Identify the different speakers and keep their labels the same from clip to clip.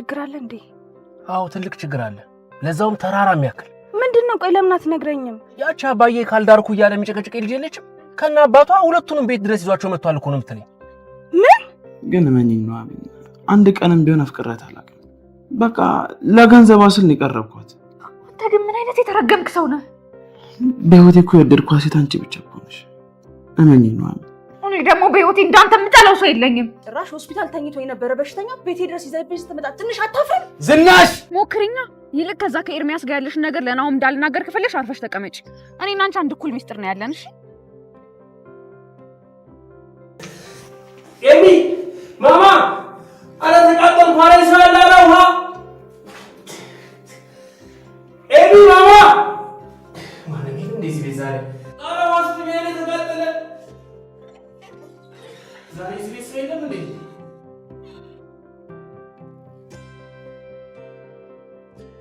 Speaker 1: ችግር አለ እንዴ?
Speaker 2: አዎ ትልቅ ችግር አለ። ለዛውም ተራራ የሚያክል።
Speaker 1: ምንድን ነው? ቆይ ለምን አትነግረኝም?
Speaker 2: ያቺ አባዬ ካልዳርኩ እያለ የሚጨቀጭቅ ልጅ የለችም? ከነ አባቷ ሁለቱንም ቤት ድረስ ይዟቸው መጥቷል እኮ ነው የምትለኝ።
Speaker 1: ምን?
Speaker 3: ግን እመኚኝ ነው አሚን፣ አንድ ቀንም ቢሆን አፍቅሬያት አላውቅም። በቃ ለገንዘቧ ስል ነው የቀረብኳት።
Speaker 4: አንተ ግን ምን አይነት የተረገምክ ሰው ነህ?
Speaker 3: በህይወቴ እኮ የወደድኳት ሴት አንቺ ብቻ እኮ ነሽ። እመኚኝ ነው አሚን።
Speaker 4: እኔ ደግሞ በህይወቴ እንዳንተ የምጠላው ሰው የለኝም።
Speaker 1: ጭራሽ ሆስፒታል ተኝቶ የነበረ በሽተኛ ቤቴ ድረስ ይዘህብኝ ስትመጣ ትንሽ አታፍርም?
Speaker 2: ዝናሽ
Speaker 4: ሞክሪኛ። ይልቅ ከዛ ከኤርሚያስ ጋር ያለሽን ነገር ለናሆም እንዳልናገር ከፈለግሽ አርፈሽ ተቀመጪ። እኔና አንቺ አንድ እኩል ሚስጥር ነው ያለን። እሺ
Speaker 2: ኤሚ፣ ማማ፣ አረ ተቃጠልኩ! አረ ሰው ያለ፣ አረ ውሃ! ኤሚ፣ ማማ፣ ማንም የለም እንደዚህ ቤት ዛሬ። አረ ውሃ ስጡኝ! አይኔ ተቃጠለ። ዛሬ እዚህ ቤት ሰው የለም እንዴ?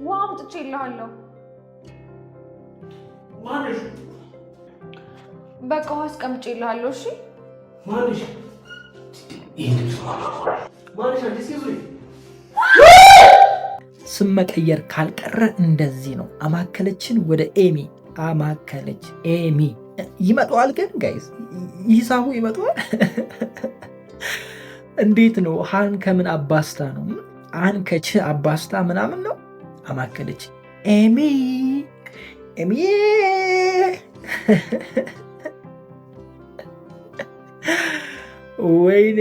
Speaker 4: ውሃ አምጥቼልሃለሁ።
Speaker 2: ማንሽ?
Speaker 4: በቃ ውሃ አስቀምጬልሃለሁ። እሺ።
Speaker 2: ማንሽ? ይሄን ልብስ ማንሽ? አዲስ ይዙሪ።
Speaker 5: ስም መቀየር ካልቀረ እንደዚህ ነው። አማከለችን ወደ ኤሚ፣ አማከለች ኤሚ ይመጣዋል። ግን guys፣ ሂሳቡ ይመጣዋል። እንዴት ነው? ሃን ከምን አባስታ ነው? አን ከች አባስታ ምናምን ነው። አማከለች ኤሚ፣ ኤሚ። ወይኔ!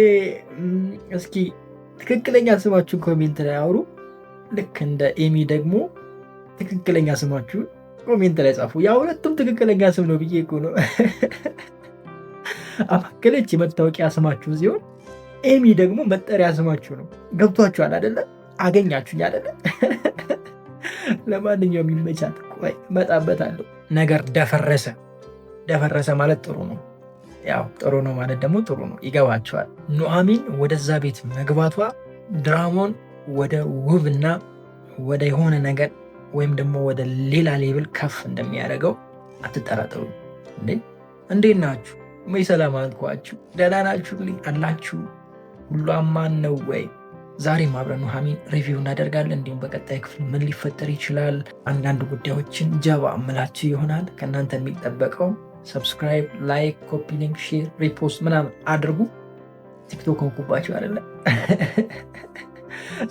Speaker 5: እስኪ ትክክለኛ ስማችሁን comment ላይ አውሩ። ልክ እንደ ኤሚ ደግሞ ትክክለኛ ስማችሁን comment ላይ ጻፉ። ያ ሁለቱም ትክክለኛ ስም ነው ብዬ እኮ ነው። አማከለች የመታወቂያ ስማችሁ ሲሆን ኤሚ ደግሞ መጠሪያ ስማችሁ ነው። ገብቷችኋል አይደለ? አገኛችሁኝ አይደለ? ለማንኛውም ይመቻት። ቆይ እመጣበታለሁ። ነገር ደፈረሰ። ደፈረሰ ማለት ጥሩ ነው። ያው ጥሩ ነው ማለት ደግሞ ጥሩ ነው፣ ይገባቸዋል። ኑሐሚን ወደዛ ቤት መግባቷ ድራማውን ወደ ውብና ወደ የሆነ ነገር ወይም ደግሞ ወደ ሌላ level ከፍ እንደሚያደርገው አትጠራጠሩ። እንዴ፣ እንዴት ናችሁ? ወይ ሰላም አልኳችሁ። ደህና ናችሁ አላችሁ? ሁሉ አማን ነው ወይ? ዛሬም አብረን ኑሐሚን review እናደርጋለን። እንዲሁም በቀጣይ ክፍል ምን ሊፈጠር ይችላል፣ አንዳንድ ጉዳዮችን ጀባ እምላችሁ ይሆናል። ከእናንተ የሚጠበቀው subscribe፣ like፣ copy link፣ share፣ repost ምናምን አድርጉ። ቲክቶክ ሆንኩባችሁ አይደለ?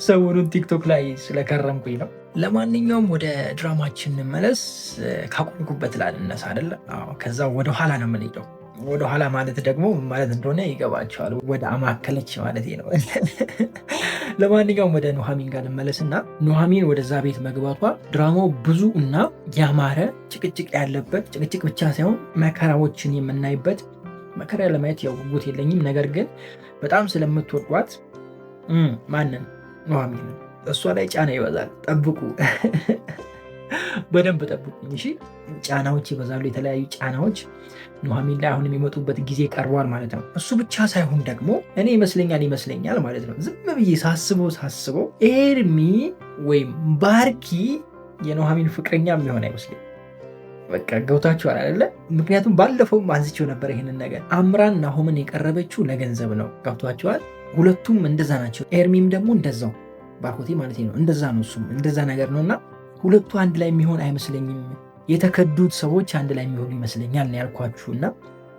Speaker 5: ሰሞኑን ቲክቶክ ላይ ስለከረምኩኝ ነው። ለማንኛውም ወደ ድራማችን እንመለስ። ካቆምኩበት ላልነሳ አይደለ? ከዛ ወደኋላ ነው የምንሄደው። ወደኋላ ማለት ደግሞ ማለት እንደሆነ ይገባቸዋል። ወደ አማከለች ማለት ነው። ለማንኛውም ወደ ኑሐሚን ጋር ልመለስና ኑሐሚን ወደዛ ቤት መግባቷ ድራማው ብዙ እና ያማረ ጭቅጭቅ ያለበት፣ ጭቅጭቅ ብቻ ሳይሆን መከራዎችን የምናይበት፣ መከራ ለማየት ያው ጉጉት የለኝም። ነገር ግን በጣም ስለምትወዷት ማንን? ኑሐሚንን፣ እሷ ላይ ጫና ይበዛል። ጠብቁ፣ በደንብ ጠብቁኝ። እሺ፣ ጫናዎች ይበዛሉ። የተለያዩ ጫናዎች ኑሐሚን ላይ አሁን የሚመጡበት ጊዜ ቀርቧል ማለት ነው። እሱ ብቻ ሳይሆን ደግሞ እኔ ይመስለኛል ይመስለኛል ማለት ነው፣ ዝም ብዬ ሳስበው ሳስበው ኤርሚ ወይም ባርኪ የኑሐሚን ፍቅረኛ የሚሆን አይመስለኝም። በቃ ገብታችኋል አይደለ? ምክንያቱም ባለፈውም አንስቼው ነበር ይሄንን ነገር። አምራን ናሆምን የቀረበችው ለገንዘብ ነው። ገብቷችኋል? ሁለቱም እንደዛ ናቸው። ኤርሚም ደግሞ እንደዛው፣ ባርኮቴ ማለት ነው፣ እንደዛ ነው። እሱም እንደዛ ነገር ነው እና ሁለቱ አንድ ላይ የሚሆን አይመስለኝም። የተከዱት ሰዎች አንድ ላይ የሚሆኑ ይመስለኛል ነው ያልኳችሁ። እና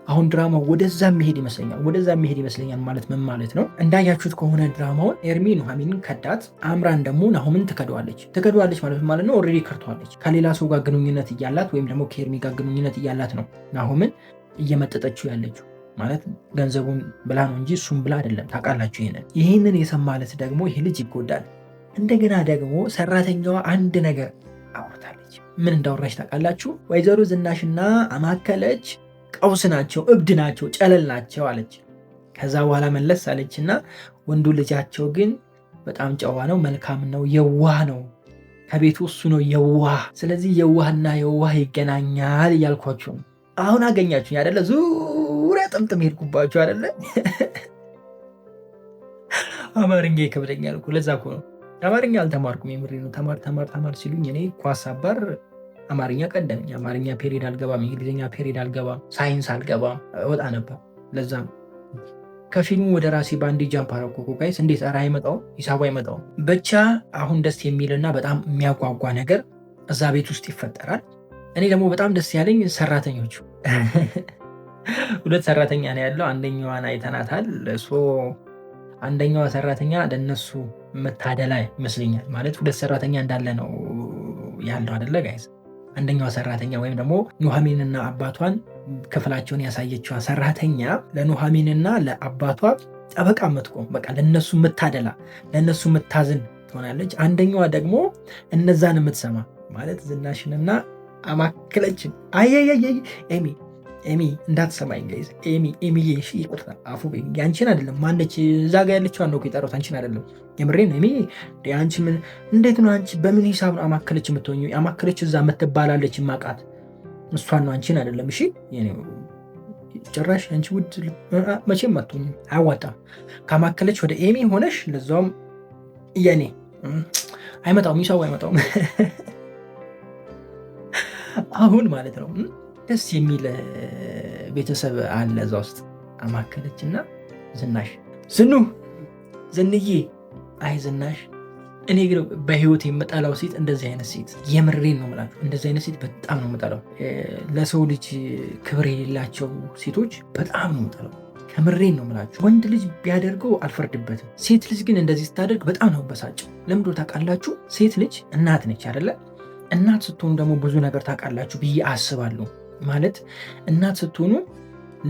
Speaker 5: አሁን ድራማው ወደዛ የሚሄድ ይመስለኛል። ወደዛ የሚሄድ ይመስለኛል ማለት ምን ማለት ነው? እንዳያችሁት ከሆነ ድራማውን ኤርሚ ኑሐሚንን ከዳት፣ አምራን ደግሞ ናሆምን ትከደዋለች። ትከደዋለች ማለት ማለት ነው already ከድተዋለች። ከሌላ ሰው ጋር ግንኙነት እያላት ወይም ደግሞ ከኤርሚ ጋር ግንኙነት እያላት ነው ናሆምን እየመጠጠችው ያለችው፣ ማለት ገንዘቡን ብላ ነው እንጂ እሱም ብላ አይደለም። ታውቃላችሁ ይሄንን። ይህንን የሰማለት ደግሞ ይሄ ልጅ ይጎዳል። እንደገና ደግሞ ሰራተኛዋ አንድ ነገር አውርታለች። ምን እንዳወራች ታውቃላችሁ? ወይዘሮ ዝናሽና አማከለች ቀውስ ናቸው፣ እብድ ናቸው፣ ጨለል ናቸው አለች። ከዛ በኋላ መለስ አለችና ወንዱ ልጃቸው ግን በጣም ጨዋ ነው፣ መልካም ነው፣ የዋህ ነው። ከቤቱ እሱ ነው የዋህ። ስለዚህ የዋህና የዋህ ይገናኛል እያልኳችሁ ነው። አሁን አገኛችሁኝ አይደለ? ዙሪያ ጥምጥም ሄድኩባችሁ አይደለ? አማርኛ ይከብደኛል እኮ፣ ለዛ እኮ ነው አማርኛ አልተማርኩም። የምሬ ነው። ተማር ተማር ተማር ሲሉኝ እኔ ኳስ አባር አማርኛ ቀደመኝ። አማርኛ period አልገባም፣ እንግሊዝኛ period አልገባም፣ ሳይንስ አልገባም፣ እወጣ ነበር። ለዛ ነው። ከፊልሙ ወደ ራሴ በአንዴ jump አደረኩ እኮ guys። እንዴት? ኧረ አይመጣውም፣ ሂሳቡ አይመጣውም። ብቻ አሁን ደስ የሚልና በጣም የሚያጓጓ ነገር እዛ ቤት ውስጥ ይፈጠራል። እኔ ደግሞ በጣም ደስ ያለኝ ሰራተኞቹ፣ ሁለት ሰራተኛ ነው ያለው። አንደኛዋን አይተናታል። So አንደኛዋ ሰራተኛ ለነሱ መታደላ ይመስለኛል። ማለት ሁለት ሰራተኛ እንዳለ ነው ያለው አደለ guys? አንደኛዋ ሰራተኛ ወይም ደግሞ ኑሐሚንና አባቷን ክፍላቸውን ያሳየችዋ ሰራተኛ ለኑሐሚንና ለአባቷ ጠበቃ የምትቆም፣ በቃ ለነሱ የምታደላ፣ ለነሱ የምታዝን ትሆናለች። አንደኛዋ ደግሞ እነዛን የምትሰማ፣ ማለት ዝናሽንና አማክለችን፣ አየየየ ኤሚ፣ ኤሚ እንዳትሰማኝ guys፣ ኤሚ፣ ኤሚዬ፣ እሺ ይቅርታ፣ አፉ ያንቺን አይደለም። ማነች እዛ ጋ ያለችዋን ነው የጠራሁት፣ አንቺን አይደለም። የምሬን ነው። ኤሚ አንቺ ምን፣ እንዴት ነው፣ አንቺ በምን ሂሳብ ነው አማከለች የምትሆኚው? አማከለች እዛ የምትባላለች ማቃት እሷን ነው፣ አንቺን አይደለም። እሺ ጭራሽ አንቺ ውድ መቼም አትሆኝም፣ አያዋጣም። ካማከለች ወደ ኤሚ ሆነሽ ለዛውም የኔ አይመጣውም፣ ሂሳቡ አይመጣውም። አሁን ማለት ነው ደስ የሚል ቤተሰብ አለ እዛ ውስጥ፣ አማከለች እና ዝናሽ፣ ዝኑ፣ ዝንዬ፣ አይ ዝናሽ። እኔ ግን በህይወት የምጠላው ሴት እንደዚህ አይነት ሴት፣ የምሬን ነው የምላችሁ። እንደዚህ አይነት ሴት በጣም ነው የምጠላው። ለሰው ልጅ ክብር የሌላቸው ሴቶች በጣም ነው የምጠላው። ከምሬን ነው የምላችሁ። ወንድ ልጅ ቢያደርገው አልፈርድበትም። ሴት ልጅ ግን እንደዚህ ስታደርግ በጣም ነው የምበሳጨው። ለምንድነው ታውቃላችሁ? ሴት ልጅ እናት ነች አይደለ? እናት ስትሆኑ ደግሞ ብዙ ነገር ታውቃላችሁ ብዬ አስባለሁ። ማለት እናት ስትሆኑ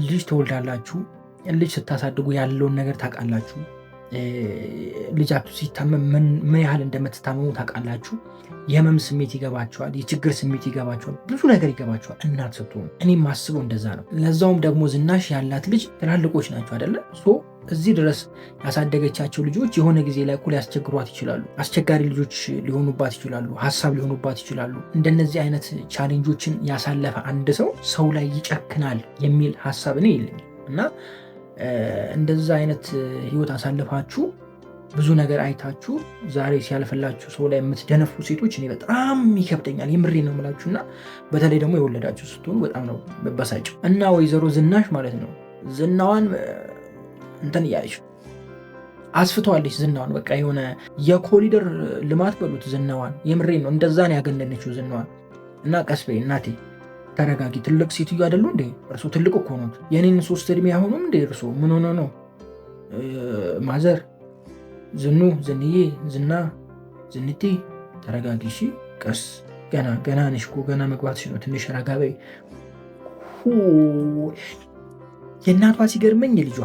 Speaker 5: ልጅ ትወልዳላችሁ። ልጅ ስታሳድጉ ያለውን ነገር ታውቃላችሁ። ልጃችሁ ሲታመም ምን ያህል እንደምትታመሙ ታውቃላችሁ። የህመም ስሜት ይገባችኋል። የችግር ስሜት ይገባችኋል። ብዙ ነገር ይገባችኋል እናት ስትሆኑ። እኔ ማስበው እንደዛ ነው። ለዛውም ደግሞ ዝናሽ ያላት ልጅ ትላልቆች ናቸው አይደለ? So እዚህ ድረስ ያሳደገቻቸው ልጆች የሆነ ጊዜ ላይ እኮ ሊያስቸግሯት ይችላሉ። አስቸጋሪ ልጆች ሊሆኑባት ይችላሉ። ሀሳብ ሊሆኑባት ይችላሉ። እንደነዚህ አይነት challenge ኦችን ያሳለፈ አንድ ሰው ሰው ላይ ይጨክናል የሚል ሀሳብ እኔ የለኝም። እና እንደዛ አይነት ህይወት አሳልፋችሁ፣ ብዙ ነገር አይታችሁ፣ ዛሬ ሲያልፍላችሁ ሰው ላይ የምትደነፉ ሴቶች እኔ በጣም ይከብደኛል። የምሬ ነው የምላችሁ። እና በተለይ ደግሞ የወለዳችሁ ስትሆኑ በጣም ነው የምበሳጨው። እና ወይዘሮ ዝናሽ ማለት ነው ዝናዋን እንትን እያለች አስፍተዋለች። ዝናዋን በቃ የሆነ የኮሪደር ልማት በሉት ዝናዋን። የምሬ ነው፣ እንደዛ ነው ያገነነችው ዝናዋን። እና ቀስ በይ እናቴ፣ ተረጋጊ። ትልቅ ሴትዮ አይደሉ እንዴ? እርሶ ትልቅ እኮ ኖት። የኔን 3 እድሜ አይሆኑም እንዴ እርሶ? ምን ሆነ ነው mother? ዝኑ፣ ዝንዬ፣ ዝና፣ ዝንቴ፣ ተረጋጊ እሺ። ቀስ፣ ገና ገና ነሽ እኮ፣ ገና መግባትሽ ነው። ትንሽ ረጋ በይ። የእናቷ ሲገርመኝ የልጇ፣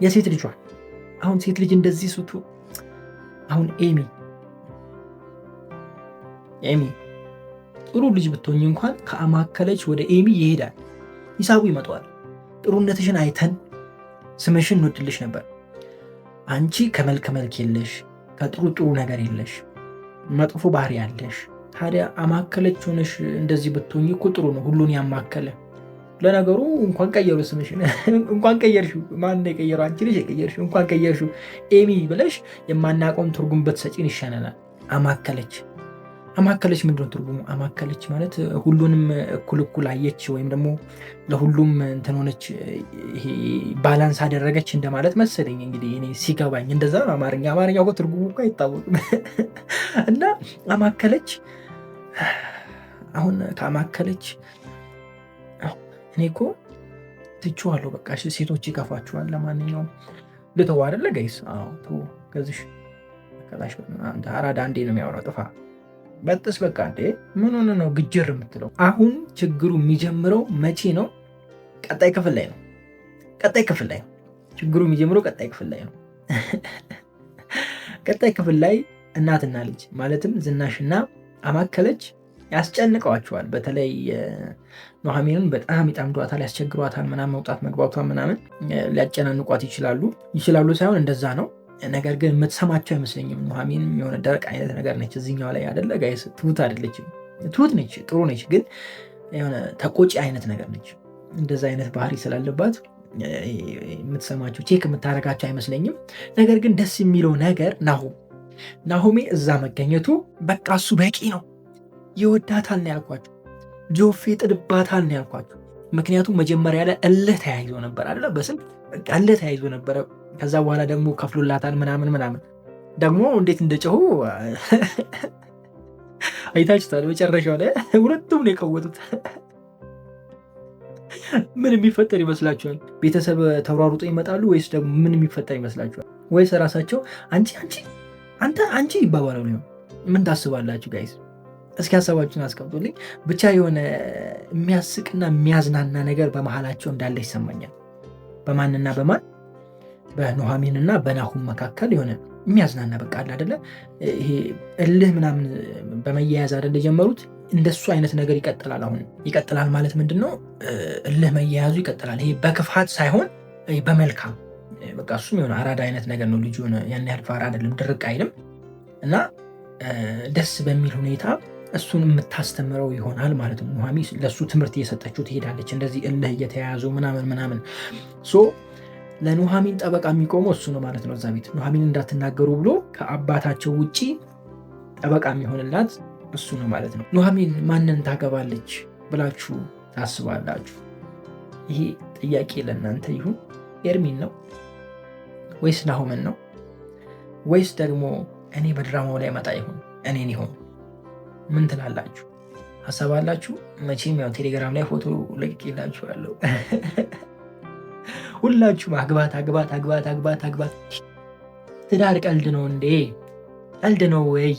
Speaker 5: የሴት ልጇ፣ አሁን ሴት ልጅ እንደዚህ ስቱ፣ አሁን ኤሚ፣ ኤሚ ጥሩ ልጅ ብትሆኝ እንኳን ከአማከለች ወደ ኤሚ ይሄዳል፣ ሂሳቡ ይመጣዋል። ጥሩነትሽን አይተን ስምሽን እንወድልሽ ነበር። አንቺ ከመልክ መልክ የለሽ፣ ከጥሩ ጥሩ ነገር የለሽ፣ መጥፎ ባህሪ ያለሽ። ታዲያ አማከለች ሆነሽ እንደዚህ ብትሆኝ እኮ ጥሩ ነው፣ ሁሉን ያማከለ። ለነገሩ እንኳን ቀየሩ ስምሽን፣ እንኳን ቀየርሽው። ማን የቀየረው? አንቺ ነሽ የቀየርሽው። እንኳን ቀየርሽው። ኤሚ ብለሽ የማናውቀውን ትርጉም ብትሰጪን ይሻለናል። አማከለች፣ አማከለች ምንድነው ትርጉሙ? አማከለች ማለት ሁሉንም እኩል እኩል አየች ወይም ደግሞ ለሁሉም እንትን ሆነች፣ ይሄ balance አደረገች እንደማለት መሰለኝ። እንግዲህ እኔ ሲገባኝ እንደዛ ነው። አማርኛ እኮ ትርጉሙ እኮ አይታወቅም። እና አማከለች፣ አሁን ከአማከለች እኔ እኮ ትቼዋለሁ። በቃ ሴቶች ይከፋችኋል። ለማንኛውም ልተው አይደለ guys? አዎ ተው። ከዚህ አራዳ አንዴ ነው የሚያወራው። ጥፋ በጥስ በቃ። እንዴ ምን ሆነ ነው ግጅር የምትለው? አሁን ችግሩ የሚጀምረው መቼ ነው? ቀጣይ ክፍል ላይ ነው። ቀጣይ ክፍል ላይ ነው ችግሩ የሚጀምረው፣ ቀጣይ ክፍል ላይ ነው። ቀጣይ ክፍል ላይ እናትና ልጅ ማለትም ዝናሽና አማከለች ያስጨንቀዋቸዋል። በተለይ ኑሐሚንን በጣም ይጠምዷታል፣ ያስቸግሯታል፣ ምናምን መውጣት መግባቷ ምናምን ሊያጨናንቋት ይችላሉ። ይችላሉ ሳይሆን እንደዛ ነው። ነገር ግን የምትሰማቸው አይመስለኝም። ኑሐሚንም የሆነ ደረቅ አይነት ነገር ነች። እዚኛው ላይ አደለ guys? ትሁት አይደለችም። ትሁት ነች፣ ጥሩ ነች፣ ግን የሆነ ተቆጪ አይነት ነገር ነች። እንደዛ አይነት ባህሪ ስላለባት የምትሰማቸው፣ check የምታደርጋቸው አይመስለኝም። ነገር ግን ደስ የሚለው ነገር ናሆሜ እዛ መገኘቱ በቃ እሱ በቂ ነው። ይወዳታል ነው ያልኳቸው። ጆፌ ጥድባታል ነው ያልኳቸው። ምክንያቱም መጀመሪያ ላይ እልህ ተያይዞ ነበር አይደለ? በስልክ እልህ ተያይዞ ነበረ። ከዛ በኋላ ደግሞ ከፍሎላታል ምናምን ምናምን። ደግሞ እንዴት እንደጨሁ አይታችሁታል። መጨረሻው ላይ ሁለቱም ነው የቀወጡት። ምን የሚፈጠር ይመስላችኋል? ቤተሰብ ተሯሩጦ ይመጣሉ ወይስ ደግሞ ምን የሚፈጠር ይመስላችኋል? ወይስ ራሳቸው አንቺ አንቺ አንተ አንቺ ይባባላሉ? ምን ታስባላችሁ guys? እስኪ ሀሳባችሁን አስቀምጡልኝ። ብቻ የሆነ የሚያስቅና የሚያዝናና ነገር በመሀላቸው እንዳለ ይሰማኛል። በማንና በማን በኑሐሚንና በናሁም መካከል የሆነ የሚያዝናና በቃ አለ አይደለ? ይሄ እልህ ምናምን በመያያዝ አይደለ የጀመሩት? እንደሱ አይነት ነገር ይቀጥላል። አሁን ይቀጥላል ማለት ምንድን ነው? እልህ መያያዙ ይቀጥላል። ይሄ በክፋት ሳይሆን በመልካም በቃ እሱም የሆነ አራዳ አይነት ነገር ነው። ልጁ ያን ያህል ፋራ አይደለም፣ ድርቅ አይልም እና ደስ በሚል ሁኔታ እሱን የምታስተምረው ይሆናል ማለት ነው። ኑሐሚ ለእሱ ትምህርት እየሰጠችው ትሄዳለች። እንደዚህ እልህ እየተያያዙ ምናምን ምናምን so ለኑሐሚን ጠበቃ የሚቆመው እሱ ነው ማለት ነው። እዛ ቤት ኑሐሚን እንዳትናገሩ ብሎ ከአባታቸው ውጪ ጠበቃ የሚሆንላት እሱ ነው ማለት ነው። ኑሐሚን ማንን ታገባለች ብላችሁ ታስባላችሁ? ይሄ ጥያቄ ለእናንተ ይሁን። ኤርሚን ነው ወይስ ናሆምን ነው ወይስ ደግሞ እኔ በድራማው ላይ መጣ ይሁን እኔን ይሁን? ምን ትላላችሁ? ሀሳብ አላችሁ? መቼም ያው ቴሌግራም ላይ ፎቶ ለቅቄላችኋለሁ። ሁላችሁም አግባት አግባት አግባት አግባት አግባት። ትዳር ቀልድ ነው እንዴ? ቀልድ ነው ወይ?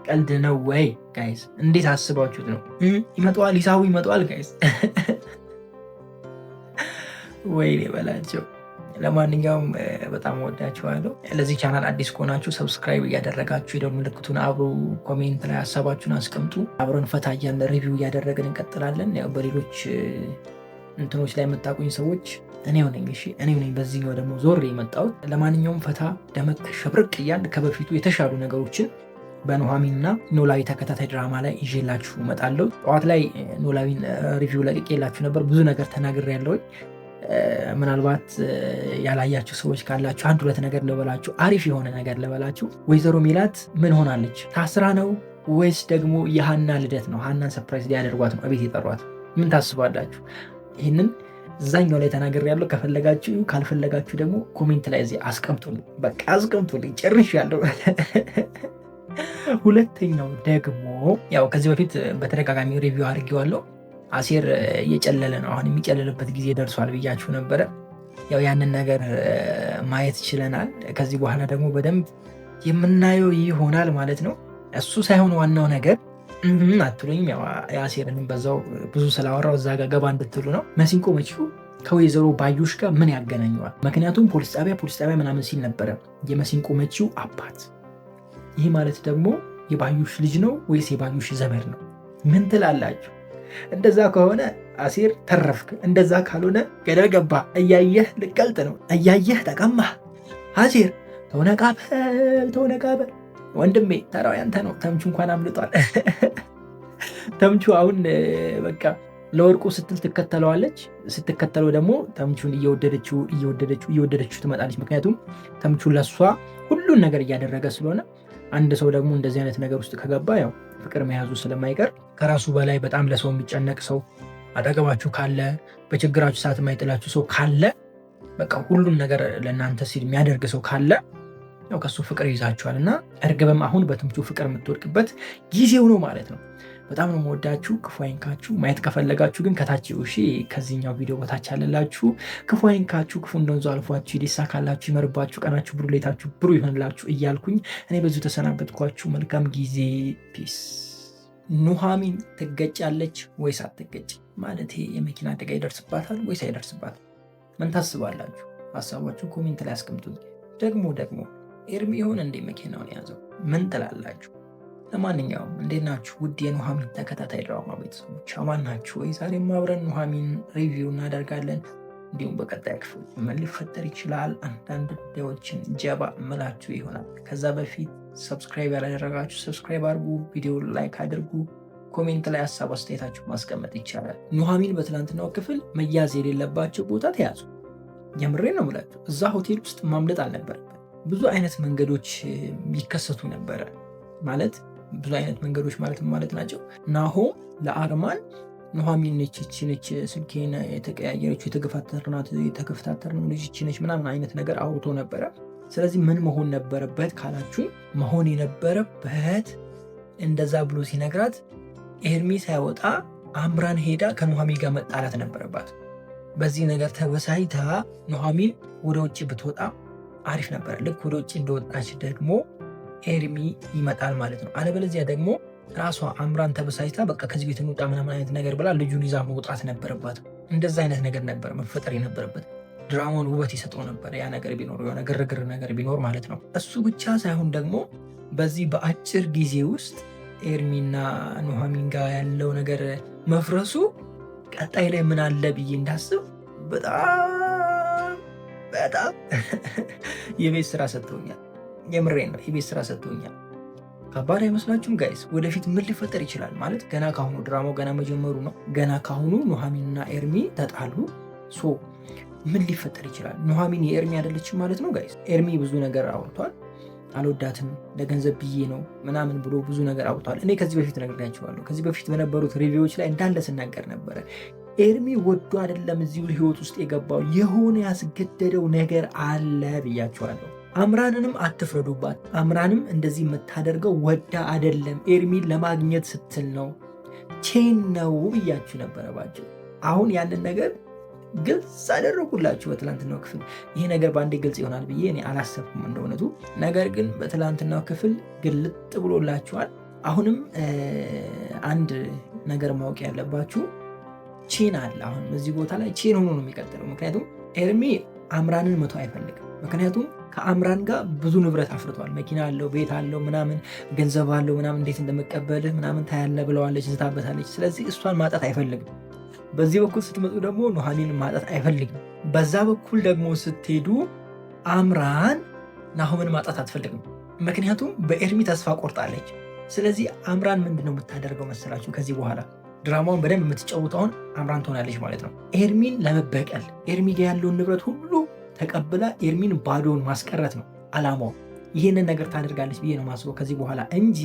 Speaker 5: ቀልድ ነው ወይ guys? እንዴት አስባችሁት ነው? ይመጣዋል፣ ሂሳቡ ይመጣዋል guys። ወይኔ በላቸው። ለማንኛውም በጣም ወዳችኋለሁ። ለዚህ ቻናል አዲስ ከሆናችሁ subscribe እያደረጋችሁ የደወል ምልክቱን አብሮ comment ላይ ሀሳባችሁን አስቀምጡ። አብረን ፈታ እያልን review እያደረግን እንቀጥላለን። ያው በሌሎች እንትኖች ላይ የምታውቁኝ ሰዎች እኔው ነኝ። እሺ እኔው ነኝ። በዚህኛው ደግሞ ዞር የመጣሁት። ለማንኛውም ፈታ ደመቅ ሸብርቅ እያልን ከበፊቱ የተሻሉ ነገሮችን በኑሐሚንና ኖላዊ ተከታታይ ድራማ ላይ ይዤላችሁ እመጣለሁ። ጠዋት ላይ ኖላዊን review ለቅቄላችሁ ነበር። ብዙ ነገር ተናግሬያለሁኝ። ምናልባት ያላያችሁ ሰዎች ካላችሁ አንድ ሁለት ነገር ልበላችሁ፣ አሪፍ የሆነ ነገር ልበላችሁ። ወይዘሮ ሜላት ምን ሆናለች? ታስራ ነው ወይስ ደግሞ የሀና ልደት ነው? ሀናን surprise ሊያደርጓት ነው እቤት የጠሯት? ምን ታስባላችሁ? ይህንን እዛኛው ላይ ተናግሬያለሁ። ከፈለጋችሁ ካልፈለጋችሁ ደግሞ comment ላይ እዚህ አስቀምጡልኝ። በቃ አስቀምጡልኝ፣ ጨርሻለሁ። ሁለተኛው ደግሞ ያው ከዚህ በፊት በተደጋጋሚ review አድርጌዋለሁ። አሴር እየጨለለ ነው። አሁን የሚጨልልበት ጊዜ ደርሷል ብያችሁ ነበረ። ያው ያንን ነገር ማየት ችለናል። ከዚህ በኋላ ደግሞ በደንብ የምናየው ይሆናል ማለት ነው። እሱ ሳይሆን ዋናው ነገር አትሉኝም? ያው የአሴርንም በዛው ብዙ ስላወራው እዛ ጋር ገባ እንድትሉ ነው። መሲንቆ መቺው ከወይዘሮ ባዩሽ ጋር ምን ያገናኘዋል? ምክንያቱም ፖሊስ ጣቢያ ፖሊስ ጣቢያ ምናምን ሲል ነበረ የመሲንቆ መቺው አባት። ይህ ማለት ደግሞ የባዩሽ ልጅ ነው ወይስ የባዩሽ ዘመድ ነው? ምን ትላላችሁ? እንደዛ ከሆነ አሴር ተረፍክ፣ እንደዛ ካልሆነ ገደል ገባ። እያየህ ልቀልጥ ነው፣ እያየህ ተቀማህ። አሴር ተውነቃበል፣ ተውነቃበል ወንድሜ፣ ተራው ያንተ ነው። ተምቹ እንኳን አምልጧል። ተምቹ አሁን በቃ ለወርቁ ስትል ትከተለዋለች። ስትከተለው ደግሞ ተምቹን እየወደደችው እየወደደችው እየወደደችው ትመጣለች። ምክንያቱም ተምቹ ለሷ ሁሉን ነገር እያደረገ ስለሆነ አንድ ሰው ደግሞ እንደዚህ አይነት ነገር ውስጥ ከገባ ያው ፍቅር መያዙ ስለማይቀር ከራሱ በላይ በጣም ለሰው የሚጨነቅ ሰው አጠገባችሁ ካለ፣ በችግራችሁ ሰዓት የማይጥላችሁ ሰው ካለ፣ በቃ ሁሉን ነገር ለእናንተ ሲል የሚያደርግ ሰው ካለ ያው ከሱ ፍቅር ይዛችኋል እና እርግብም አሁን በተምቹ ፍቅር የምትወድቅበት ጊዜው ነው ማለት ነው። በጣም ነው የምወዳችሁ። ክፉ አይንካችሁ። ማየት ከፈለጋችሁ ግን ከታች እሺ፣ ከዚህኛው ቪዲዮ በታች ያለላችሁ ክፉ አይንካችሁ፣ ክፉ እንደወንዙ አልፏችሁ፣ ይሳካላችሁ፣ ይመርባችሁ፣ ቀናችሁ ብሩህ፣ ሌታችሁ ብሩህ ይሆንላችሁ እያልኩኝ እኔ በዚሁ ተሰናበትኳችሁ። መልካም ጊዜ። Peace። ኑሐሚን ትገጫለች ወይስ አትገጭ? ማለት የመኪና አደጋ ይደርስባታል ወይስ አይደርስባትም? ምን ታስባላችሁ? ሀሳባችሁ comment ላይ አስቀምጡት። ደግሞ ደግሞ ኤርሚ ይሆን እንዴ መኪናውን የያዘው? ምን ትላላችሁ? ለማንኛውም እንዴት ናችሁ ውድ የኑሐሚን ተከታታይ ድራማ ቤተሰቦች፣ አማን ናችሁ ወይ? ዛሬም አብረን ኑሐሚን review እናደርጋለን። እንዲሁም በቀጣይ ክፍል ምን ሊፈጠር ይችላል አንዳንድ ጉዳዮችን ጀባ ምላችሁ ይሆናል። ከዛ በፊት subscribe ያላደረጋችሁ subscribe አድርጉ፣ ቪዲዮ like አድርጉ፣ comment ላይ ሀሳብ አስተያየታችሁ ማስቀመጥ ይቻላል። ኑሐሚን በትናንትናው ክፍል መያዝ የሌለባቸው ቦታ ተያዙ። የምሬ ነው የምላችሁ፣ እዛ ሆቴል ውስጥ ማምለጥ አልነበረበት። ብዙ አይነት መንገዶች ይከሰቱ ነበረ ማለት ብዙ አይነት መንገዶች ማለት ማለት ናቸው። ናሆም ለአርማን ኑሐሚን ነች፣ ይቺ ነች ስልኬን የተቀያየረችው፣ የተገፋተርናት የተገፍታተርነው ልጅ ይቺ ነች ምናምን አይነት ነገር አውርቶ ነበረ። ስለዚህ ምን መሆን ነበረበት ካላችሁኝ፣ መሆን የነበረበት እንደዛ ብሎ ሲነግራት ኤርሚ ሳይወጣ አምራን ሄዳ ከኑሐሚን ጋር መጣላት ነበረባት። በዚህ ነገር ተበሳይታ ኑሐሚን ወደ ውጭ ብትወጣ አሪፍ ነበረ። ልክ ወደ ውጭ እንደወጣች ደግሞ ኤርሚ ይመጣል ማለት ነው። አለበለዚያ ደግሞ ራሷ አምራን ተበሳጭታ በቃ ከዚህ ቤት እንውጣ ምናምን አይነት ነገር ብላ ልጁን ይዛ መውጣት ነበረባት። እንደዛ አይነት ነገር ነበር መፈጠር የነበረበት። ድራማውን ውበት ይሰጠው ነበር ያ ነገር ቢኖር፣ የሆነ ግርግር ነገር ቢኖር ማለት ነው። እሱ ብቻ ሳይሆን ደግሞ በዚህ በአጭር ጊዜ ውስጥ ኤርሚና ኑሐሚን ጋር ያለው ነገር መፍረሱ ቀጣይ ላይ ምን አለ ብዬ እንዳስብ በጣም በጣም የቤት ስራ ሰጥቶኛል። የምሬን ነው፣ የቤት ስራ ሰጥቶኛል። ከባድ አይመስላችሁም guys? ወደፊት ምን ሊፈጠር ይችላል ማለት ገና ካሁኑ ድራማው ገና መጀመሩ ነው። ገና ካሁኑ ኑሐሚንና ኤርሚ ተጣሉ። So ምን ሊፈጠር ይችላል? ኑሐሚን የኤርሚ አይደለችም ማለት ነው guys። ኤርሚ ብዙ ነገር አውርቷል። አልወዳትም ለገንዘብ ብዬ ነው ምናምን ብሎ ብዙ ነገር አውርቷል። እኔ ከዚህ በፊት ነግሬያቸዋለሁ። ከዚህ በፊት በነበሩት review ዎች ላይ እንዳለ ስናገር ነበረ። ኤርሚ ወዶ አይደለም እዚሁ ህይወት ውስጥ የገባው፣ የሆነ ያስገደደው ነገር አለ ብያቸዋለሁ። አምራንንም አትፍረዱባት። አምራንም እንደዚህ የምታደርገው ወዳ አይደለም፣ ኤርሚን ለማግኘት ስትል ነው፣ chain ነው ብያችሁ ነበረ ባቸው። አሁን ያንን ነገር ግልጽ አደረጉላችሁ በትላንትናው ክፍል። ይሄ ነገር በአንዴ ግልጽ ይሆናል ብዬ እኔ አላሰብኩም እንደ እውነቱ። ነገር ግን በትላንትናው ክፍል ግልጥ ብሎላችኋል። አሁንም አንድ ነገር ማወቅ ያለባችሁ chain አለ። አሁን በዚህ ቦታ ላይ chain ሆኖ ነው የሚቀጥለው። ምክንያቱም ኤርሚ አምራንን መተው አይፈልግም። ምክንያቱም ከአምራን ጋር ብዙ ንብረት አፍርቷል። መኪና አለው፣ ቤት አለው፣ ምናምን ገንዘብ አለው ምናምን፣ እንዴት እንደመቀበልህ ምናምን ታያለ ብለዋለች፣ ዝታበታለች። ስለዚህ እሷን ማጣት አይፈልግም። በዚህ በኩል ስትመጡ ደግሞ ኑሐሚንን ማጣት አይፈልግም። በዛ በኩል ደግሞ ስትሄዱ አምራን ናሆምን ማጣት አትፈልግም። ምክንያቱም በኤርሚ ተስፋ ቆርጣለች። ስለዚህ አምራን ምንድነው የምታደርገው መሰላችሁ? ከዚህ በኋላ ድራማውን በደንብ የምትጫወተው አሁን አምራን ትሆናለች ማለት ነው። ኤርሚን ለመበቀል ኤርሚ ጋ ያለውን ንብረት ሁሉ ተቀብላ ኤርሚን ባዶን ማስቀረት ነው አላማው። ይህንን ነገር ታደርጋለች ብዬ ነው ማስበው ከዚህ በኋላ እንጂ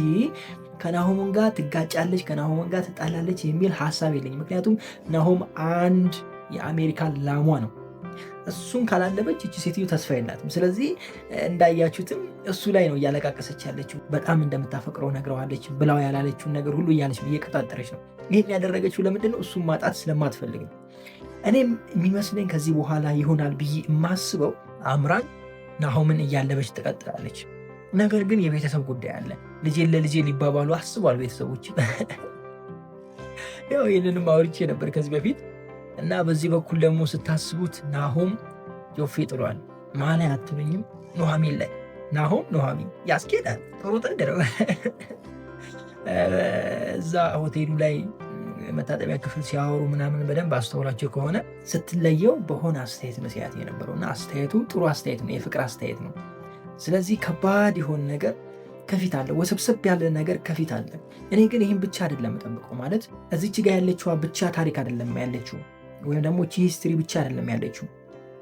Speaker 5: ከናሆም ጋር ትጋጫለች፣ ከናሆም ጋር ትጣላለች የሚል ሀሳብ የለኝም። ምክንያቱም ናሆም አንድ የአሜሪካ ላሟ ነው። እሱን ካላለበች እቺ ሴትዮ ተስፋ የላትም። ስለዚህ እንዳያችሁትም እሱ ላይ ነው እያለቃቀሰች ያለችው። በጣም እንደምታፈቅረው ነግረዋለች። ብላው ያላለችውን ነገር ሁሉ እያለች እየቀጣጠረች ነው። ይህን ያደረገችው ለምንድን ነው? እሱን ማጣት ስለማትፈልግ ነው። እኔም የሚመስለኝ ከዚህ በኋላ ይሆናል ብዬ የማስበው አምራን ናሆምን እያለበች ትቀጥላለች። ነገር ግን የቤተሰብ ጉዳይ አለ። ልጄን ለልጄ ሊባባሉ አስቧል ቤተሰቦች። ያው ይህንንም አውርቼ ነበር ከዚህ በፊት እና በዚህ በኩል ደግሞ ስታስቡት ናሆም ጆፌ ጥሏል። ማን አትሉኝም? ኑሐሚን ላይ ናሆም ኑሐሚን ያስኬዳል። ጥሩ ጥንድ ነው። እዛ ሆቴሉ ላይ መታጠቢያ ክፍል ሲያወሩ ምናምን በደንብ አስተውላቸው ከሆነ ስትለየው በሆነ አስተያየት ነው ሲያት የነበረው እና አስተያየቱ ጥሩ አስተያየት ነው፣ የፍቅር አስተያየት ነው። ስለዚህ ከባድ የሆነ ነገር ከፊት አለ፣ ወሰብሰብ ያለ ነገር ከፊት አለ። እኔ ግን ይህን ብቻ አይደለም የምጠብቀው። ማለት እዚች ጋ ያለችዋ ብቻ ታሪክ አይደለም ያለችው፣ ወይም ደግሞ ቺ history ብቻ አይደለም ያለችው።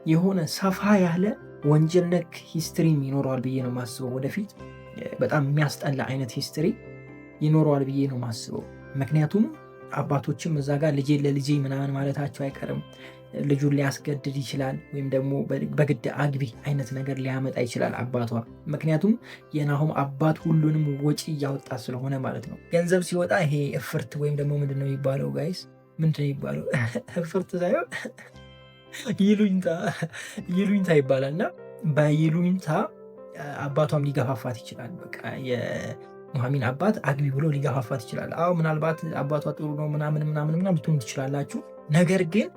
Speaker 5: የሆነ ሰፋ ያለ ወንጀል ነክ history ም ይኖረዋል ብዬ ነው የማስበው። ወደፊት በጣም የሚያስጠላ አይነት history ይኖረዋል ብዬ ነው የማስበው። ምክንያቱም አባቶችም እዛ ጋር ልጄ ለልጄ ምናምን ማለታቸው አይቀርም። ልጁን ሊያስገድድ ይችላል፣ ወይም ደግሞ በግድ አግቢ አይነት ነገር ሊያመጣ ይችላል አባቷ። ምክንያቱም የናሆም አባት ሁሉንም ወጪ እያወጣ ስለሆነ ማለት ነው። ገንዘብ ሲወጣ ይሄ እፍርት ወይም ደግሞ ምንድን ነው የሚባለው guys? ምንድን ነው የሚባለው? እፍርት ሳይሆን ይሉኝታ ይባላል። እና በይሉኝታ አባቷም ሊገፋፋት ይችላል። በቃ ኑሐሚን አባት አግቢ ብሎ ሊገፋፋት ይችላል። አዎ ምናልባት አባቷ ጥሩ ነው ምናምን ምናምን ምናምን ልትሆን ትችላላችሁ። ነገር ግን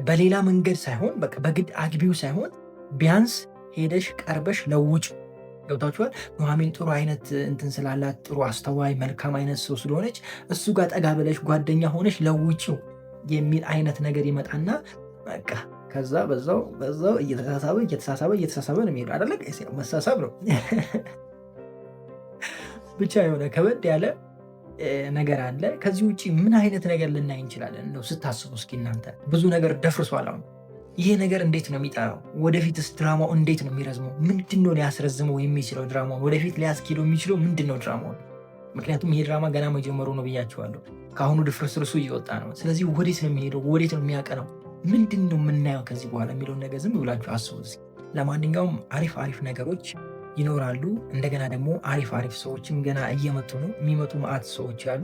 Speaker 5: በሌላ መንገድ ሳይሆን በቃ በግድ አግቢው ሳይሆን ቢያንስ ሄደሽ ቀርበሽ ለውጭ። ገብታችኋል። ኑሐሚን ጥሩ አይነት እንትን ስላላት ጥሩ አስተዋይ መልካም አይነት ሰው ስለሆነች እሱ ጋር ጠጋ ብለሽ ጓደኛ ሆነሽ ለውጭው የሚል አይነት ነገር ይመጣና በቃ ከዛ በዛው በዛው እየተሳሳበ እየተሳሳበ እየተሳሳበ ነው የሚሄዱ አይደለ? መሳሳብ ነው ብቻ የሆነ ከበድ ያለ ነገር አለ። ከዚህ ውጭ ምን አይነት ነገር ልናይ እንችላለን? እንደው ስታስቡ እስኪ እናንተ። ብዙ ነገር ደፍርሷል። አሁን ይሄ ነገር እንዴት ነው የሚጠራው? ወደፊትስ ድራማው እንዴት ነው የሚረዝመው? ምንድን ነው ሊያስረዝመው የሚችለው ድራማውን? ወደፊት ሊያስኬደው የሚችለው ምንድን ነው ድራማውን? ምክንያቱም ይሄ ድራማ ገና መጀመሩ ነው ብያቸዋለሁ። ከአሁኑ ድፍርስርሱ እየወጣ ነው። ስለዚህ ወዴት ነው የሚሄደው? ወዴት ነው የሚያቀነው? ምንድን ነው የምናየው ከዚህ በኋላ የሚለውን ነገር ዝም ብላችሁ አስቡ። ለማንኛውም አሪፍ አሪፍ ነገሮች ይኖራሉ። እንደገና ደግሞ አሪፍ አሪፍ ሰዎችም ገና እየመጡ ነው። የሚመጡ መዓት ሰዎች አሉ፣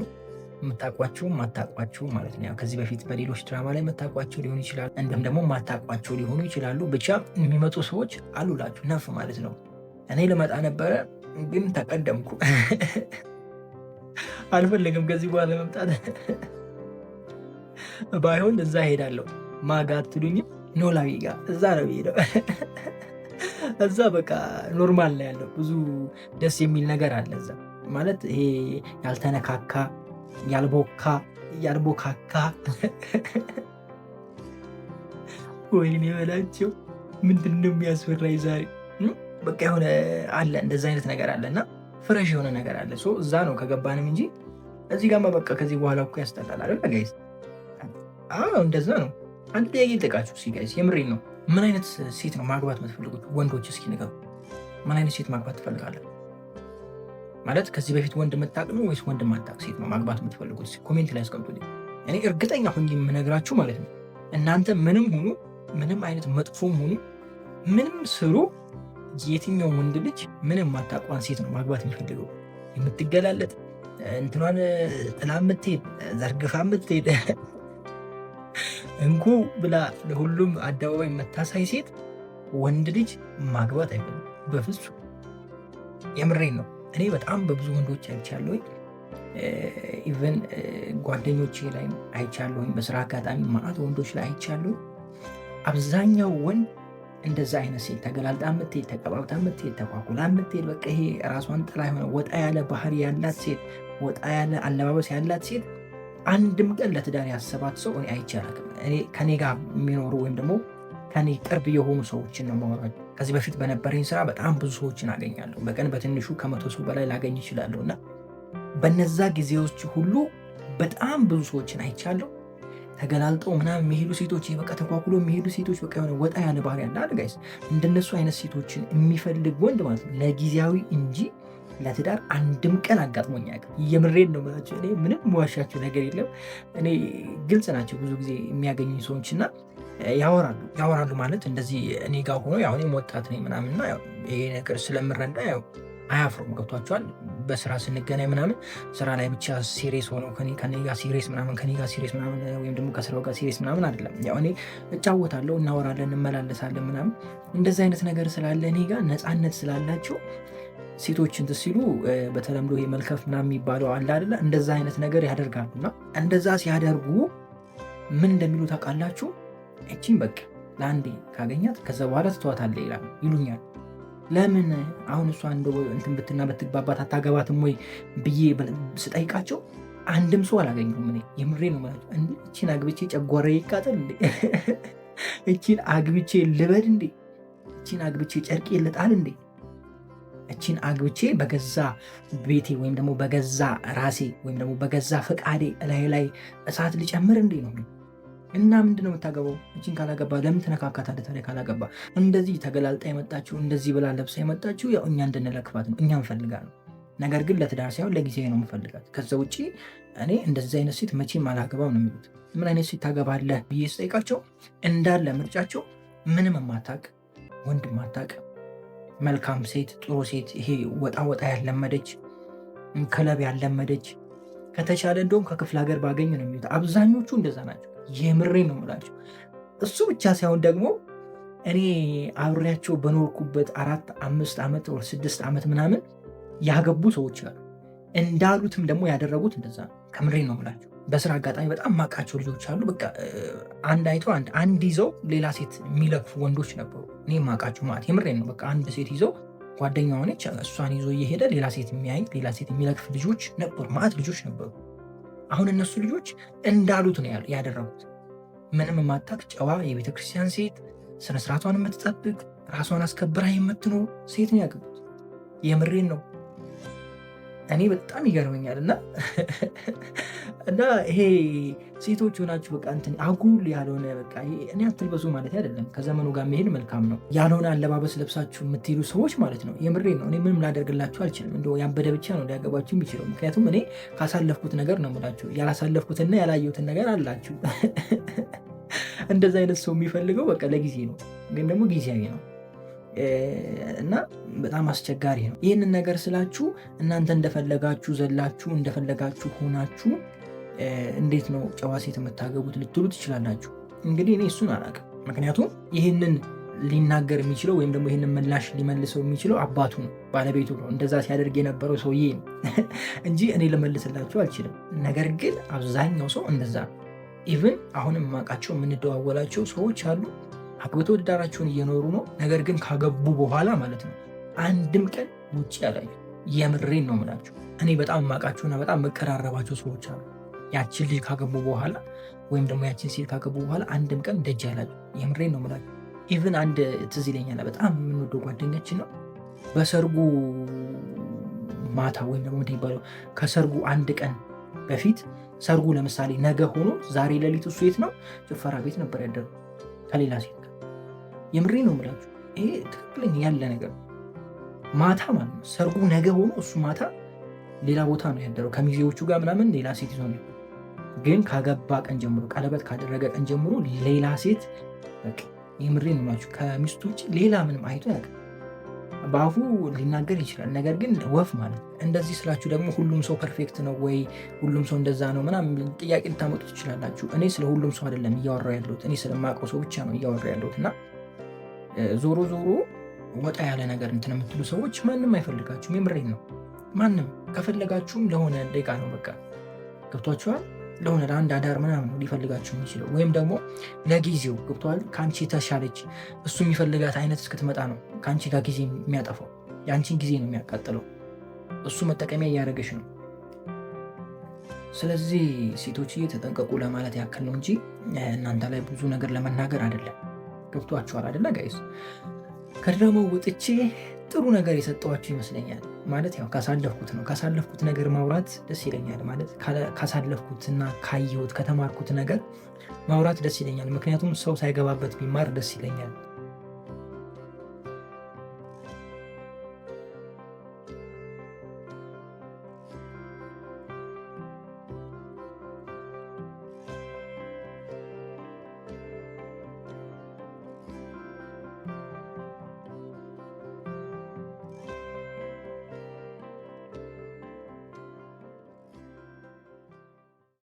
Speaker 5: የምታውቋቸው ማታውቋቸው ማለት ነው። ከዚህ በፊት በሌሎች ድራማ ላይ የምታውቋቸው ሊሆኑ ይችላሉ፣ እንዲሁም ደግሞ ማታውቋቸው ሊሆኑ ይችላሉ። ብቻ የሚመጡ ሰዎች አሉላችሁ ነፍ ማለት ነው። እኔ ልመጣ ነበረ ግን ተቀደምኩ። አልፈለግም ከዚህ በኋላ መምጣት። ባይሆን እዛ ሄዳለሁ። ማጋ አትሉኝም? ኖላዊ ጋር እዛ ነው የምሄደው። እዛ በቃ normal ነው ያለው። ብዙ ደስ የሚል ነገር አለ እዛ ማለት ይሄ ያልተነካካ ያልቦካ ያልቦካካ ወይኔ በላቸው ምንድን ነው የሚያስፈራኝ ዛሬ? በቃ የሆነ አለ እንደዛ አይነት ነገር አለ እና fresh የሆነ ነገር አለ። እዛ ነው ከገባንም እንጂ እዚህ ጋማ በቃ ከዚህ በኋላ እኮ ያስጠላል አይደል guys? አዎ እንደዛ ነው። አንድ ጥያቄ ልጠይቃችሁ እስኪ guys፣ የምሬን ነው። ምን አይነት ሴት ነው ማግባት የምትፈልጉት ወንዶች? እስኪ ንገሩ። ምን አይነት ሴት ማግባት ትፈልጋለህ? ማለት ከዚህ በፊት ወንድ የምታውቅ ነው ወይስ ወንድ የማታውቅ ሴት ነው ማግባት የምትፈልጉት? Comment ላይ አስቀምጡልኝ። እኔ እርግጠኛ ሆኜ የምነግራችሁ ማለት ነው እናንተ ምንም ሁኑ፣ ምንም አይነት መጥፎም ሁኑ፣ ምንም ስሩ፣ የትኛውም ወንድ ልጅ ምንም ማታውቋን ሴት ነው ማግባት የሚፈልገው። የምትገላለጥ እንትኗን ጥላ የምትሄድ ዘርግፋ የምትሄድ እንኩ ብላ ለሁሉም አደባባይ የምታሳይ ሴት ወንድ ልጅ ማግባት አይፈልግም በፍጹም። የምሬን ነው። እኔ በጣም በብዙ ወንዶች አይቻለሁኝ። Even ጓደኞቼ ላይ አይቻለሁኝ። በስራ አጋጣሚ መዓት ወንዶች ላይ አይቻለሁኝ። አብዛኛው ወንድ እንደዛ አይነት ሴት ተገላልጣ የምትሄድ ተቀባብታ የምትሄድ ተኳኩላ የምትሄድ በቃ ይሄ ራሷን ጥላ የሆነ ወጣ ያለ ባህሪ ያላት ሴት፣ ወጣ ያለ አለባበስ ያላት ሴት አንድም ቀን ለትዳር ያሰባት ሰው እኔ አይቼ አላውቅም። እኔ ከኔ ጋር የሚኖሩ ወይም ደግሞ ከኔ ቅርብ የሆኑ ሰዎችን ነው የማወራው። ከዚህ በፊት በነበረኝ ስራ በጣም ብዙ ሰዎችን አገኛለሁ። በቀን በትንሹ ከ100 ሰው በላይ ላገኝ እችላለሁ እና በነዛ ጊዜዎች ሁሉ በጣም ብዙ ሰዎችን አይቻለሁ። ተገላልጠው ምናምን የሚሄዱ ሴቶች፣ በቃ ተኳኩሎ የሚሄዱ ሴቶች፣ በቃ የሆነ ወጣ ያለ ባህሪ ያለ አይደል guys? እንደነሱ አይነት ሴቶችን የሚፈልግ ወንድ ማለት ነው ለጊዜያዊ እንጂ ለትዳር አንድም ቀን አጋጥሞኝ አያውቅም። የምሬን ነው የምላቸው። እኔ ምንም የምዋሻቸው ነገር የለም። እኔ ግልጽ ናቸው ብዙ ጊዜ የሚያገኙኝ ሰዎች እና ያወራሉ ያወራሉ ማለት እንደዚህ እኔ ጋር ሆኖ ያው እኔም ወጣት ነኝ ምናምንና ይሄ ነገር ስለምረዳ ያው አያፍሩም። ገብቷቸዋል። በስራ ስንገናኝ ምናምን ስራ ላይ ብቻ serious ሆነው ከኔ ጋር serious ምናምን ከኔ ጋር serious ምናምን ወይም ደግሞ ከስራው ጋር serious ምናምን አይደለም። ያው እኔ እጫወታለሁ፣ እናወራለን፣ እንመላለሳለን ምናምን እንደዚህ አይነት ነገር ስላለ እኔ ጋር ነፃነት ስላላቸው ሴቶች እንትን ሲሉ በተለምዶ ይሄ መልከፍ ምናምን የሚባለው አለ አይደለ? እንደዛ አይነት ነገር ያደርጋሉ። እና እንደዛ ሲያደርጉ ምን እንደሚሉ ታውቃላችሁ? እቺን በቃ ለአንዴ ካገኛት ከዛ በኋላ ትተዋታለህ ይላሉ ይሉኛል። ለምን አሁን እሷ እንደው እንትን ብትና ብትግባባት አታገባትም ወይ ብዬ ስጠይቃቸው አንድም ሰው አላገኘሁም። እኔ የምሬ ነው የምላቸው። እቺን አግብቼ ጨጓራዬ ይቃጠል እንዴ? እቺን አግብቼ ልበድ እንዴ? እቺን አግብቼ ጨርቄ ልጣል እንዴ? እቺን አግብቼ በገዛ ቤቴ ወይም ደግሞ በገዛ ራሴ ወይም ደግሞ በገዛ ፈቃዴ እላይ ላይ እሳት ልጨምር እንዴ ነው? እና ምንድን ነው የምታገባው? እቺን ካላገባ ለምን ትነካካታለህ ታዲያ? ካላገባ እንደዚህ ተገላልጣ የመጣችው እንደዚህ ብላ ለብሳ የመጣችው ያው እኛ እንድንለክፋት ነው፣ እኛ እንፈልጋ ነው። ነገር ግን ለትዳር ሳይሆን ለጊዜ ነው የምፈልጋት። ከዛ ውጭ እኔ እንደዚህ አይነት ሴት መቼም አላገባም ነው የሚሉት። ምን አይነት ሴት ታገባለህ ብዬ ስጠይቃቸው እንዳለ ምርጫቸው ምንም የማታውቅ ወንድ የማታውቅ መልካም ሴት፣ ጥሩ ሴት፣ ይሄ ወጣ ወጣ ያለመደች፣ ክለብ ያለመደች፣ ከተቻለ እንደውም ከክፍለ ሀገር ባገኝ ነው የሚሉት። አብዛኞቹ እንደዛ ናቸው። የምሬ ነው የምላቸው። እሱ ብቻ ሳይሆን ደግሞ እኔ አብሬያቸው በኖርኩበት 4 5 ዓመት ወር 6 ዓመት ምናምን ያገቡ ሰዎች አሉ። እንዳሉትም ደግሞ ያደረጉት እንደዛ ነው። ከምሬ ነው የምላቸው። በስራ አጋጣሚ በጣም ማውቃቸው ልጆች አሉ። በቃ አንድ አይቶ አንድ ይዘው ሌላ ሴት የሚለክፉ ወንዶች ነበሩ። እኔ ማውቃቸው ማለት የምሬን ነው። በቃ አንድ ሴት ይዘው ጓደኛ ሆነች፣ እሷን ይዞ እየሄደ ሌላ ሴት የሚያይ ሌላ ሴት የሚለክፍ ልጆች ነበሩ፣ ማለት ልጆች ነበሩ። አሁን እነሱ ልጆች እንዳሉት ነው ያደረጉት። ምንም የማታውቅ ጨዋ የቤተክርስቲያን ሴት፣ ስነስርዓቷን የምትጠብቅ ራሷን አስከብራ የምትኖር ሴት ነው ያገቡት። የምሬን ነው። እኔ በጣም ይገርመኛል። እና ይሄ ሴቶች ሆናችሁ በቃ እንትን አጉል ያልሆነ፣ በቃ እኔ አትልበሱ ማለት አይደለም። ከዘመኑ ጋር መሄድ መልካም ነው። ያልሆነ አለባበስ ለብሳችሁ የምትሄዱ ሰዎች ማለት ነው። የምሬ ነው። እኔ ምንም ላደርግላችሁ አልችልም። እንደው ያበደ ብቻ ነው ሊያገባችሁ የሚችለው። ምክንያቱም እኔ ካሳለፍኩት ነገር ነው የምላችሁ። ያላሳለፍኩትና ያላየሁትን ነገር አላችሁ። እንደዛ አይነት ሰው የሚፈልገው በቃ ለጊዜ ነው ወይም ደግሞ ጊዜያዊ ነው እና በጣም አስቸጋሪ ነው። ይህንን ነገር ስላችሁ እናንተ እንደፈለጋችሁ ዘላችሁ እንደፈለጋችሁ ሆናችሁ እንዴት ነው ጨዋ ሴት የምታገቡት ልትሉ ትችላላችሁ። እንግዲህ እኔ እሱን አላውቅም። ምክንያቱም ይህንን ሊናገር የሚችለው ወይም ደግሞ ይህንን ምላሽ ሊመልሰው የሚችለው አባቱ ነው፣ ባለቤቱ ነው። እንደዛ ሲያደርግ የነበረው ሰውዬ ነው እንጂ እኔ ልመልስላችሁ አልችልም። ነገር ግን አብዛኛው ሰው እንደዛ ነው። Even አሁንም የማውቃቸው የምንደዋወላቸው ሰዎች አሉ፣ አግብተው ትዳራቸውን እየኖሩ ነው። ነገር ግን ካገቡ በኋላ ማለት ነው አንድም ቀን ውጭ ያላዩ። የምሬን ነው የምላችሁ። እኔ በጣም የማውቃቸውና በጣም መቀራረባቸው ሰዎች አሉ። ያችን ልጅ ካገቡ በኋላ ወይም ደግሞ ያችን ሴት ካገቡ በኋላ አንድም ቀን ደጅ ያላዩ። የምሬን ነው የምላችሁ። Even አንድ ትዝ ይለኛል፣ በጣም የምንወደው ጓደኛችን ነው። በሰርጉ ማታ ወይም ደግሞ ምንድን የሚባለው ከሰርጉ አንድ ቀን በፊት፣ ሰርጉ ለምሳሌ ነገ ሆኖ ዛሬ ሌሊት እሱ የት ነው? ጭፈራ ቤት ነበር ያደረው ከሌላ ሴት ጋር። የምሬ ነው የምላችሁ። ይሄ ትክክለኛ ያለ ነገር ነው። ማታ ማለት ነው፣ ሰርጉ ነገ ሆኖ እሱ ማታ ሌላ ቦታ ነው ያደረው ከሚዜዎቹ ጋር ምናምን፣ ሌላ ሴት ይዞ ነው። ግን ካገባ ቀን ጀምሮ፣ ቀለበት ካደረገ ቀን ጀምሮ ሌላ ሴት በቃ የምሬ ነው የምላችሁ ከሚስቱ ውጭ ሌላ ምንም አይቶ አያውቅም። በአፉ ሊናገር ይችላል፣ ነገር ግን ወፍ ማለት ነው። እንደዚህ ስላችሁ ደግሞ ሁሉም ሰው perfect ነው ወይ፣ ሁሉም ሰው እንደዛ ነው ምናምን ጥያቄ ልታመጡ ትችላላችሁ። እኔ ስለ ሁሉም ሰው አይደለም እያወራሁ ያለሁት፣ እኔ ስለማውቀው ሰው ብቻ ነው እያወራሁ ያለሁት። እና ዞሮ ዞሮ ወጣ ያለ ነገር እንትን የምትሉ ሰዎች ማንም አይፈልጋችሁም። የምሬን ነው። ማንም ከፈለጋችሁም ለሆነ ደቂቃ ነው፣ በቃ ገብቷችኋል። ለሆነ ለአንድ አዳር ምናምን ነው ሊፈልጋችሁ የሚችለው ወይም ደግሞ ለጊዜው፣ ገብቶሃል። ከአንቺ የተሻለች እሱ የሚፈልጋት አይነት እስክትመጣ ነው ከአንቺ ጋር ጊዜ የሚያጠፋው። የአንቺን ጊዜ ነው የሚያቃጥለው። እሱ መጠቀሚያ እያደረገሽ ነው። ስለዚህ ሴቶችዬ ተጠንቀቁ ለማለት ያክል ነው እንጂ እናንተ ላይ ብዙ ነገር ለመናገር አይደለም። ገብቷችኋል አይደለ guys? ከድራማው ወጥቼ ጥሩ ነገር የሰጠኋችሁ ይመስለኛል። ማለት ያው ካሳለፍኩት ነው፣ ካሳለፍኩት ነገር ማውራት ደስ ይለኛል። ማለት ካሳለፍኩትና ካየሁት ከተማርኩት ነገር ማውራት ደስ ይለኛል። ምክንያቱም ሰው ሳይገባበት ቢማር ደስ ይለኛል።